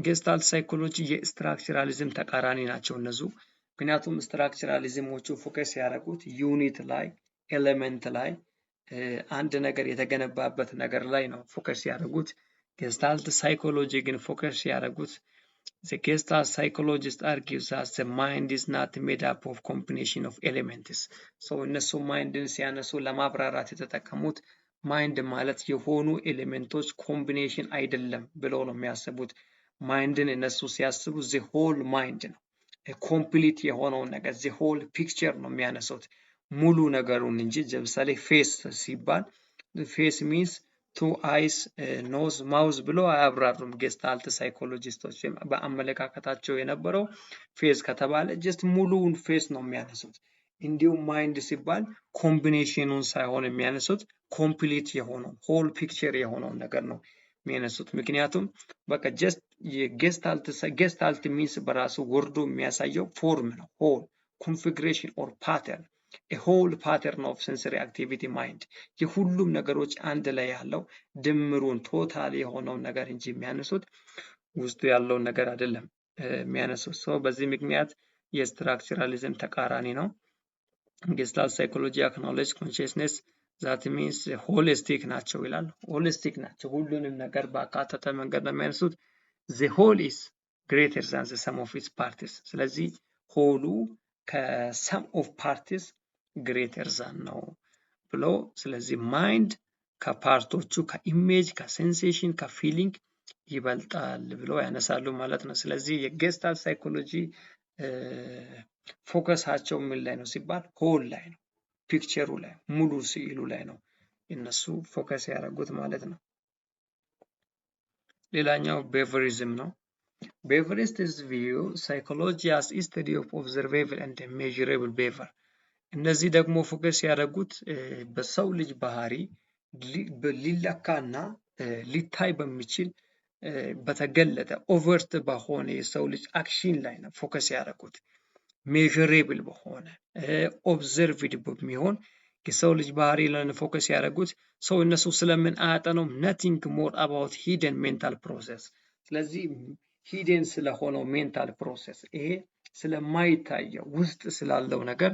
Gestalt psychology የ structuralism ተቃራኒ ናቸው እነዙ። ምክንያቱም structuralism ኦቹ focus ያደረጉት unit ላይ፣ element ላይ፣ አንድ ነገር የተገነባበት ነገር ላይ ነው focus ያደረጉት። Gestalt psychology ግን focus ያደረጉት፣ the Gestalt psychologist argues that the mind is not made up of combination of elements. So እነሱ ማይንድን ሲያነሱ ለማብራራት የተጠቀሙት mind ማለት የሆኑ element ኦች combination አይደለም ብለው ነው የሚያስቡት። ማይንድን እነሱ ሲያስቡ the whole mind ነው፣ complete የሆነውን ነገር፣ the whole picture ነው የሚያነሱት፣ ሙሉ ነገሩን እንጂ ለምሳሌ face ሲባል face means two eyes, nose, mouth ብሎ አያብራሩም። Gestalt psychologist ኦች በአመለካከታቸው የነበረው face ከተባለ just ሙሉውን face ነው የሚያነሱት። እንዲሁም mind ሲባል combination ኑን ሳይሆን የሚያነሱት complete የሆነው whole picture የሆነውን ነገር ነው የሚያነሱት። ምክንያቱም በቃ just የ Gestalt means በራሱ word ኡ የሚያሳየው form ነው፣ whole configuration or pattern, whole pattern of sensory activity mind፣ የሁሉም ነገሮች አንድ ላይ ያለው ድምሩን total የሆነውን ነገር እንጂ የሚያነሱት ውስጡ ያለውን ነገር አይደለም የሚያነሱት። So በዚህ ምክንያት የ structuralism ተቃራኒ ነው። Gestalt psychology acknowledge consciousness, that means holistic ናቸው ይላል። Holistic ናቸው፣ ሁሉንም ነገር ባካተተ መንገድ ነው የሚያነሱት። The whole is greater than the sum of its parts። ስለዚህ whole ኡ ከ sum of parts greater than ነው ብሎ፣ ስለዚህ mind ከ part ኦቹ፣ ከ image፣ ከ sensation፣ ከ feeling ይበልጣል ብሎ ያነሳሉ ማለት ነው። ስለዚህ የ Gestalt psychology focus ኣቸው ምን ላይ ነው ሲባል whole ላይ ነው፣ picture ኡ ላይ፣ ሙሉ ስዕሉ ላይ ነው እነሱ focus ያደረጉት ማለት ነው። ሌላኛው behaviorism ነው። Behaviorists view psychology as study of observable and measurable behavior። እነዚህ ደግሞ focus ያደረጉት በሰው ልጅ ባህሪ ሊለካና ሊታይ በሚችል፣ በተገለጠ፣ overt በሆነ የሰው ልጅ action ላይ ነው focus ያደረጉት። Measurable በሆነ፣ observed በሚሆን የሰው ልጅ ባህሪ ላይ ነው focus ያደረጉት። So እነሱ ስለምን አያጠኑም? Nothing more about hidden mental process። ስለዚህ hidden ስለሆነው mental process፣ ይሄ ስለማይታየው ውስጥ ስላለው ነገር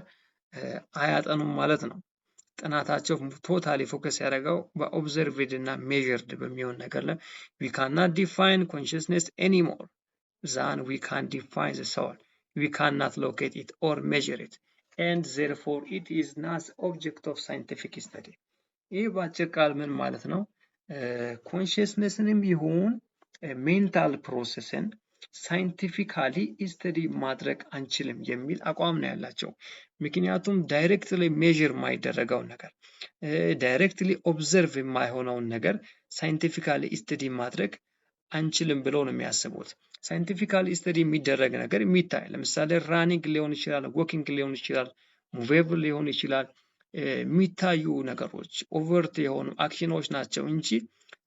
አያጠኑም ማለት ነው። ጥናታቸው totally focus ያደረገው በ observed እና measured በሚሆን ነገር ላይ። ዊ ካናት ዲፋይን ኮንሽስነስ ኤኒሞር ዛን ዊ ካን ዲፋይን ዘ ሶል። ዊ ካናት ሎኬት ኢት ኦር ሜዥር ኢት ኤንድ ዜርፎር ኢት ኢዝ ናት ኦብጀክት ኦፍ ሳይንቲፊክ ስተዲ። ይህ በአጭር ቃል ምን ማለት ነው? Consciousness ንም ይሁን mental process ን scientifically study ማድረግ አንችልም የሚል አቋም ነው ያላቸው። ምክንያቱም directly measure የማይደረገውን ነገር፣ directly observe የማይሆነውን ነገር scientifically study ማድረግ አንችልም ብለው ነው የሚያስቡት። Scientifically study የሚደረግ ነገር የሚታይ ለምሳሌ running ሊሆን ይችላል፣ walking ሊሆን ይችላል፣ movable ሊሆን ይችላል። የሚታዩ ነገሮች፣ overt የሆኑ action ኖች ናቸው እንጂ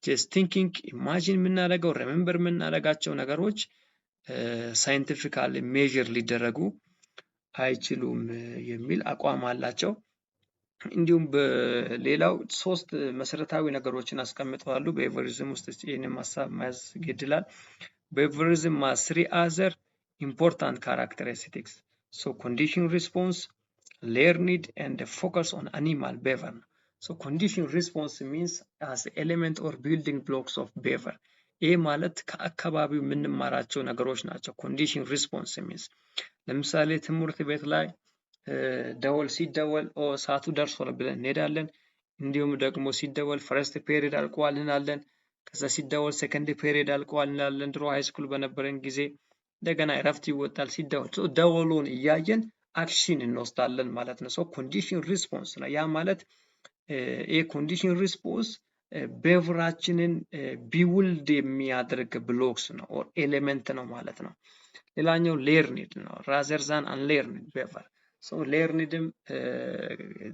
just thinking፣ imagine የምናደርገው፣ remember የምናደርጋቸው ነገሮች scientifically measure ሊደረጉ አይችሉም የሚል አቋም አላቸው። እንዲሁም በሌላው ሶስት መሰረታዊ ነገሮችን አስቀምጠዋል። Behaviorism ውስጥ ይህንን ሀሳብ መያዝ ግድ ይላል። Behaviorism has three other important characteristics, so condition response, learned and focus on animal behavior. So condition response means as element or building blocks of behavior። ይህ ማለት ከአካባቢው የምንማራቸው ነገሮች ናቸው። Condition response means ለምሳሌ ትምህርት ቤት ላይ ደወል ሲደወል ሰዓቱ ደርሷል ብለን እንሄዳለን። እንዲሁም ደግሞ ሲደወል first period አልቋል እንላለን። ከዛ ሲደወል second period አልቋል እንላለን። ድሮ high school በነበረን ጊዜ እንደገና እረፍት ይወጣል ሲደወል፣ ደወሉን እያየን action እንወስዳለን ማለት ነው። So condition response ነው። ያ ማለት ይህ condition response behavior ኣችንን build የሚያደርግ blocks ነው or element ነው ማለት ነው። ሌላኛው learned ነው፣ rather than unlearned behavior። So learned ም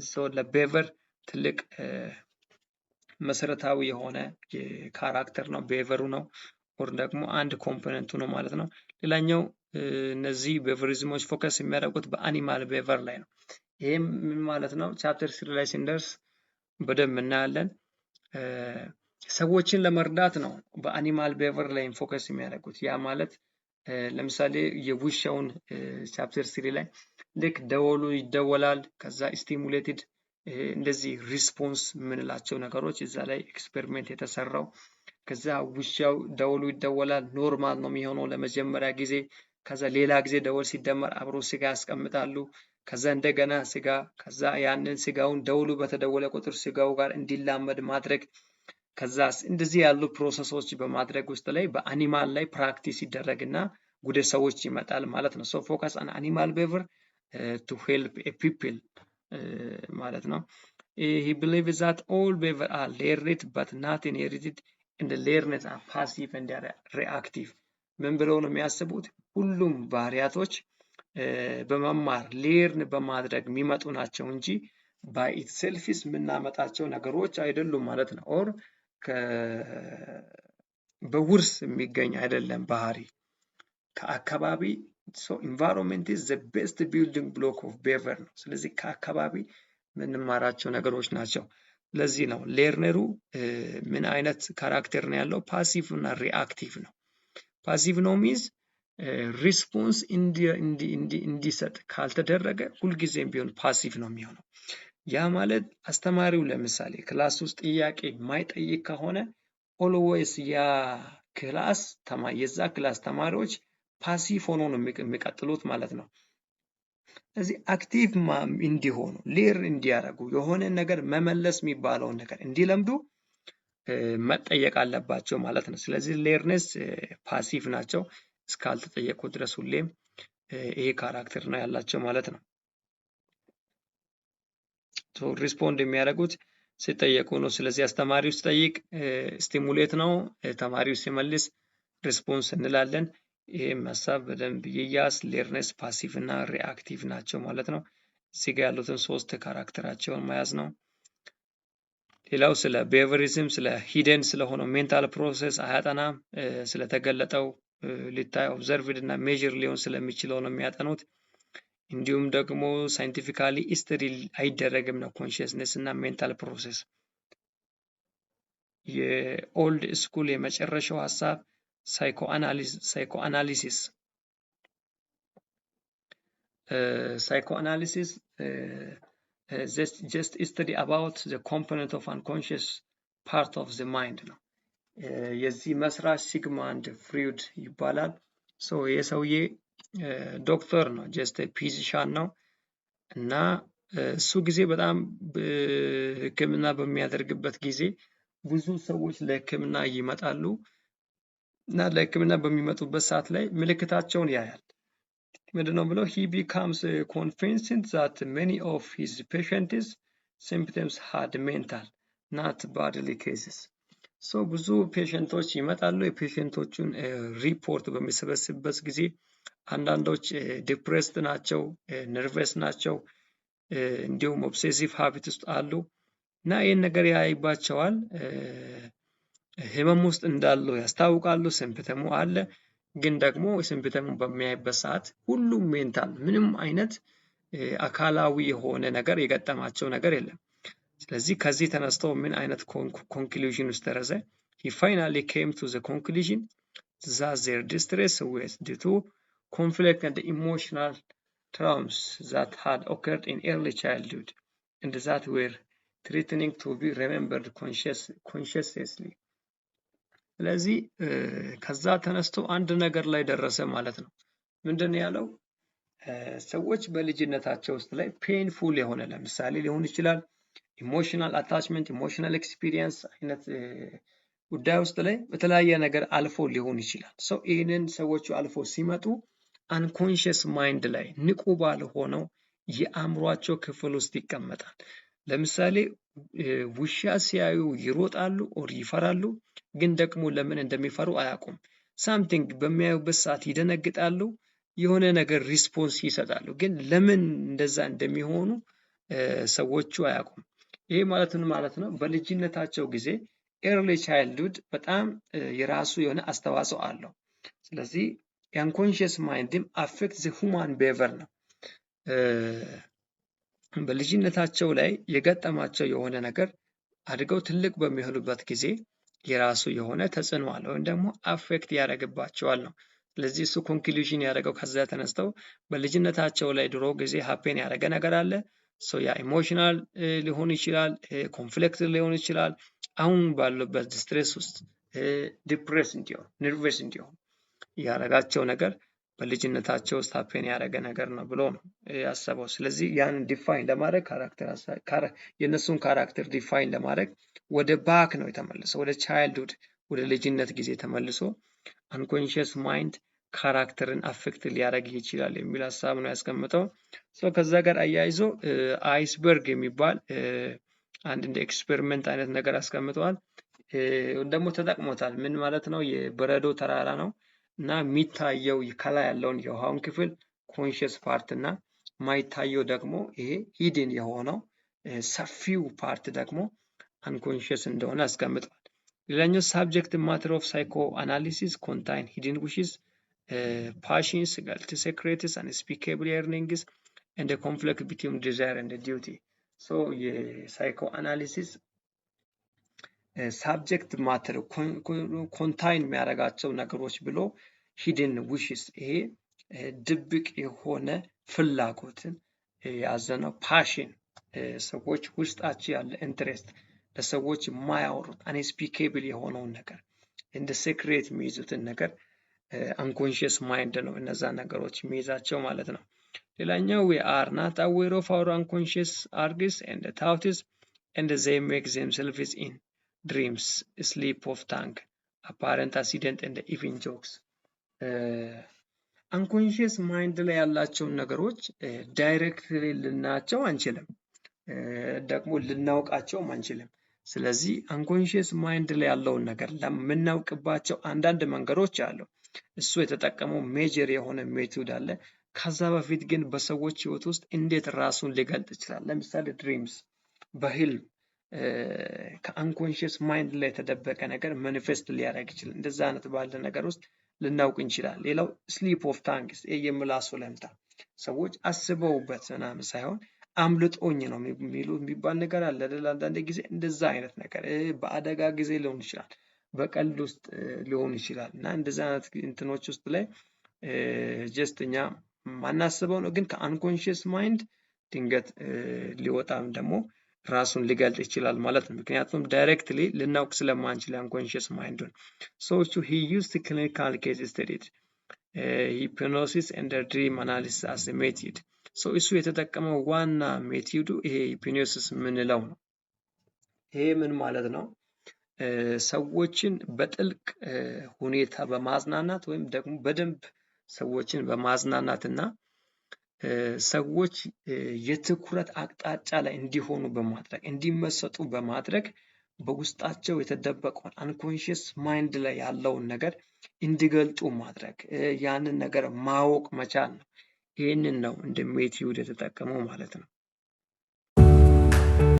so ለ behavior ትልቅ መሰረታዊ የሆነ የ character ነው፣ behavior ኡ ነው or ደግሞ አንድ component ኡ ነው ማለት ነው። ሌላኛው እነዚህ behaviorism ኦች focus የሚያደርጉት በ animal behavior ላይ ነው። ይህም ምን ማለት ነው? Chapter 3 ላይ ስንደርስ በደንብ እናያለን። ሰዎችን ለመርዳት ነው በ animal behavior ላይ focus የሚያደርጉት። ያ ማለት ለምሳሌ የውሻውን chapter 3 ላይ ልክ ደወሉ ይደወላል፣ ከዛ stimulated እንደዚህ response የምንላቸው ነገሮች እዛ ላይ experiment የተሰራው፣ ከዛ ውሻው ደወሉ ይደወላል፣ normal ነው የሚሆነው ለመጀመሪያ ጊዜ። ከዛ ሌላ ጊዜ ደወል ሲደመር አብሮ ስጋ ያስቀምጣሉ። ከዛ እንደገና ስጋ፣ ከዛ ያንን ስጋውን ደውሉ በተደወለ ቁጥር ስጋው ጋር እንዲላመድ ማድረግ፣ ከዛ እንደዚህ ያሉ process ኦች በማድረግ ውስጥ ላይ በ animal ላይ practice ይደረግና ወደ ሰዎች ይመጣል ማለት ነው። So focus on animal behavior to help a people ማለት ነው። He believes that all behavior are learned but not inherited and the learned are passive and reactive። ምን ብለው ነው የሚያስቡት? ሁሉም ባህሪያቶች በመማር learn በማድረግ የሚመጡ ናቸው እንጂ by itself የምናመጣቸው ነገሮች አይደሉም ማለት ነው። Or በውርስ የሚገኝ አይደለም ባህሪ፣ ከአካባቢ። So environment is the best building block of behavior ነው። ስለዚህ ከአካባቢ የምንማራቸው ነገሮች ናቸው። ለዚህ ነው learner ኡ ምን አይነት character ነው ያለው? Passive እና reactive ነው። Passive ነው means response እንዲሰጥ ካልተደረገ ሁልጊዜም ቢሆን passive ነው የሚሆነው። ያ ማለት አስተማሪው ለምሳሌ class ውስጥ ጥያቄ የማይጠይቅ ከሆነ always ያ class የዛ class ተማሪዎች passive ሆኖ ነው የሚቀጥሉት ማለት ነው። ስለዚህ active እንዲሆኑ፣ learn እንዲያደርጉ፣ የሆነ ነገር መመለስ የሚባለውን ነገር እንዲለምዱ መጠየቅ አለባቸው ማለት ነው። ስለዚህ learners passive ናቸው እስካልተጠየቁ ድረስ፣ ሁሌም ይሄ character ነው ያላቸው ማለት ነው። Respond የሚያደርጉት ሲጠየቁ ነው። ስለዚህ አስተማሪው ሲጠይቅ stimulate ነው፣ ተማሪው ሲመልስ response እንላለን። ይህም ሀሳብ በደንብ ይያዝ። Learners passive እና reactive ናቸው ማለት ነው። እዚህ ጋ ያሉትን ሶስት character ኣቸውን መያዝ ነው። ሌላው ስለ behaviorism ስለ hidden ስለሆነው mental process አያጠናም። ስለተገለጠው ሊታይ observed እና measure ሊሆን ስለሚችለው ነው የሚያጠኑት። እንዲሁም ደግሞ scientifically study አይደረግም ነው consciousness እና mental process። የ old school የመጨረሻው ሀሳብ psychoanalysis just study about the component of unconscious part of the mind ነው። የዚህ መስራች ሲግማንድ ፍሩይድ ይባላል። So ይህ ሰውዬ ዶክተር ነው፣ just physician ነው እና እሱ ጊዜ በጣም ሕክምና በሚያደርግበት ጊዜ ብዙ ሰዎች ለሕክምና ይመጣሉ እና ለሕክምና በሚመጡበት ሰዓት ላይ ምልክታቸውን ያያል። ምንድነው ብለው he becomes convinced that many of his patients symptoms had mental, not bodily causes። So ብዙ patient ኦች ይመጣሉ። የ patient ኦቹን ሪፖርት በሚሰበስብበት ጊዜ አንዳንዶች depressed ናቸው፣ nervous ናቸው፣ እንዲሁም obsessive habit ውስጥ አሉ እና ይህን ነገር ያይባቸዋል። ህመም ውስጥ እንዳሉ ያስታውቃሉ። Symptom ኡ አለ። ግን ደግሞ symptom ኡ በሚያይበት ሰዓት ሁሉም mental፣ ምንም አይነት አካላዊ የሆነ ነገር የገጠማቸው ነገር የለም። ስለዚህ ከዚህ ተነስቶ ምን አይነት conclusion ውስጥ ደረሰ? He finally came to the conclusion that their distress was due to conflict and emotional traumas that had occurred in early childhood and that were threatening to be remembered consciously። ስለዚህ ከዛ ተነስቶ አንድ ነገር ላይ ደረሰ ማለት ነው። ምንድን ነው ያለው? ሰዎች በልጅነታቸው ውስጥ ላይ painful የሆነ ለምሳሌ ሊሆን ይችላል emotional attachment፣ emotional experience አይነት ጉዳይ ውስጥ ላይ በተለያየ ነገር አልፎ ሊሆን ይችላል። So ይህንን ሰዎቹ አልፎ ሲመጡ unconscious mind ላይ፣ ንቁ ባልሆነው የአእምሯቸው ክፍል ውስጥ ይቀመጣል። ለምሳሌ ውሻ ሲያዩ ይሮጣሉ or ይፈራሉ፣ ግን ደግሞ ለምን እንደሚፈሩ አያውቁም። Something በሚያዩበት ሰዓት ይደነግጣሉ፣ የሆነ ነገር response ይሰጣሉ፣ ግን ለምን እንደዛ እንደሚሆኑ ሰዎቹ አያውቁም። ይሄ ማለት ምን ማለት ነው? በልጅነታቸው ጊዜ early childhood በጣም የራሱ የሆነ አስተዋጽኦ አለው። ስለዚህ የ unconscious mind ም affect the human behavior ነው። በልጅነታቸው ላይ የገጠማቸው የሆነ ነገር አድገው ትልቅ በሚሆኑበት ጊዜ የራሱ የሆነ ተጽዕኖ አለ ወይም ደግሞ affect ያደርግባቸዋል ነው። ስለዚህ እሱ conclusion ያደረገው ከዛ ተነስተው በልጅነታቸው ላይ ድሮ ጊዜ happen ያደረገ ነገር አለ። So ያ emotional ሊሆን ይችላል፣ conflict ሊሆን ይችላል። አሁን ባሉበት stress ውስጥ depress እንዲሆን፣ nervous እንዲሆን ያደረጋቸው ነገር በልጅነታቸው ውስጥ happen ያደረገ ነገር ነው ብሎ ነው ያሰበው። ስለዚህ ያንን define ለማድረግ character የእነሱን character define ለማድረግ ወደ back ነው የተመለሰው፣ ወደ childhood፣ ወደ ልጅነት ጊዜ ተመልሶ unconscious mind character ን affect ሊያደርግ ይችላል የሚል ሀሳብ ነው ያስቀምጠው። ከዛ ጋር አያይዞ iceberg የሚባል አንድ እንደ experiment አይነት ነገር አስቀምጠዋል። ደግሞ ተጠቅሞታል። ምን ማለት ነው? የበረዶ ተራራ ነው እና የሚታየው ከላይ ያለውን የውሃውን ክፍል conscious part እና ማይታየው ደግሞ ይሄ hidden የሆነው ሰፊው part ደግሞ unconscious እንደሆነ አስቀምጠዋል። ሌላኛው subject matter of psychoanalysis contain hidden wishes, passions, guilt, secrets, unspeakable yearnings and conflict between desire and duty. So የ psychoanalysis subject matter contain የሚያደርጋቸው ነገሮች ብሎ hidden wishes፣ ይሄ ድብቅ የሆነ ፍላጎትን የያዘ ነው። Passion፣ ሰዎች ውስጣቸው ያለ interest፣ ለሰዎች የማያወሩት unspeakable የሆነውን ነገር፣ እንደ secret የሚይዙትን ነገር unconscious mind ነው እነዛ ነገሮች የሚይዛቸው ማለት ነው። ሌላኛው we are not aware of our unconscious urges and thoughts, and they make themselves in dreams, slip of tongue, apparent accident and even jokes. Unconscious mind ላይ ያላቸውን ነገሮች directly ልናያቸው አንችልም፣ ደግሞ ልናውቃቸውም አንችልም። ስለዚህ unconscious mind ላይ ያለውን ነገር ለምናውቅባቸው አንዳንድ መንገዶች አሉ። እሱ የተጠቀመው major የሆነ method አለ። ከዛ በፊት ግን በሰዎች ህይወት ውስጥ እንዴት ራሱን ሊገልጥ ይችላል? ለምሳሌ dreams፣ በህልም ከ unconscious mind ላይ የተደበቀ ነገር manifest ሊያደርግ ይችላል። እንደዛ አይነት ባለ ነገር ውስጥ ልናውቅ እንችላለን። ሌላው slip of tongues፣ የምላስ ወለምታ፣ ሰዎች አስበውበት ምናምን ሳይሆን አምልጦኝ ነው የሚሉ የሚባል ነገር አለ አይደል? አንዳንድ ጊዜ እንደዛ አይነት ነገር በአደጋ ጊዜ ሊሆን ይችላል፣ በቀልድ ውስጥ ሊሆን ይችላል። እና እንደዛ አይነት እንትኖች ውስጥ ላይ just እኛ ማናስበው ነው፣ ግን ከ unconscious mind ድንገት ሊወጣም ደግሞ ራሱን ሊገልጥ ይችላል ማለት ነው። ምክንያቱም directly ልናውቅ ስለማንችል unconscious mind ኡን። ሰዎቹ he used clinical case studies, hypnosis and dream analysis as method. So እሱ የተጠቀመው ዋና method ኡ ይሄ hypnosis የምንለው ነው። ይሄ ምን ማለት ነው? ሰዎችን በጥልቅ ሁኔታ በማዝናናት ወይም ደግሞ በደንብ ሰዎችን በማዝናናት እና ሰዎች የትኩረት አቅጣጫ ላይ እንዲሆኑ በማድረግ፣ እንዲመሰጡ በማድረግ በውስጣቸው የተደበቀውን unconscious mind ላይ ያለውን ነገር እንዲገልጡ ማድረግ፣ ያንን ነገር ማወቅ መቻል ነው። ይህንን ነው እንደ method የተጠቀመው ማለት ነው።